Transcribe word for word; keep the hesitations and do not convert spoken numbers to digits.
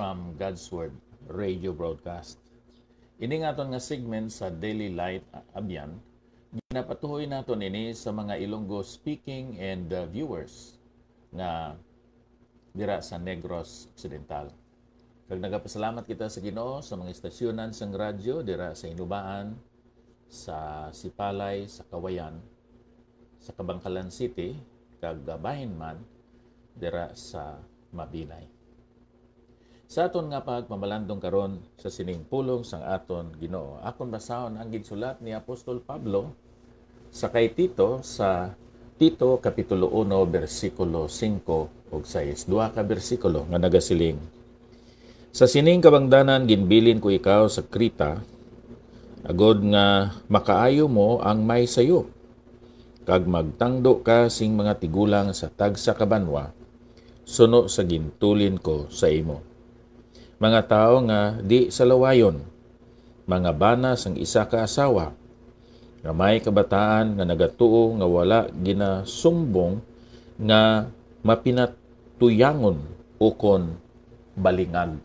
from God's Word radio broadcast. Ini nga aton nga segment sa Daily Light, Abyan, ginapatuhoy naton ini sa mga Ilonggo speaking and uh, viewers nga dira sa Negros Occidental. Kag nagapasalamat kita sa Ginoo sa mga estasyonan sang radyo dira sa Hinubaan, sa Sipalay, sa Kawayan, sa Kabankalan City, kag bahin man dira sa Mabinay. Sa aton nga pagpamalandong karon sa sining pulong sang aton Ginoo, akon basahon ang ginsulat ni Apostol Pablo sa kay Tito sa Tito Kapitulo uno, bersikulo singko ug sais. Duha ka bersikulo nga nagasiling, "Sa sining kabangdanan ginbilin ko ikaw sa Creta, agod nga makaayo mo ang may sayop, kag magtangdo ka sing mga tigulang sa tagsa ka banwa, suno sa gintulin ko sa imo. Mga tawo nga di salawayon, mga bana sang isa ka asawa, nga may kabataan nga nagatuo nga wala ginasumbong nga mapinatuyangon ukon balingag."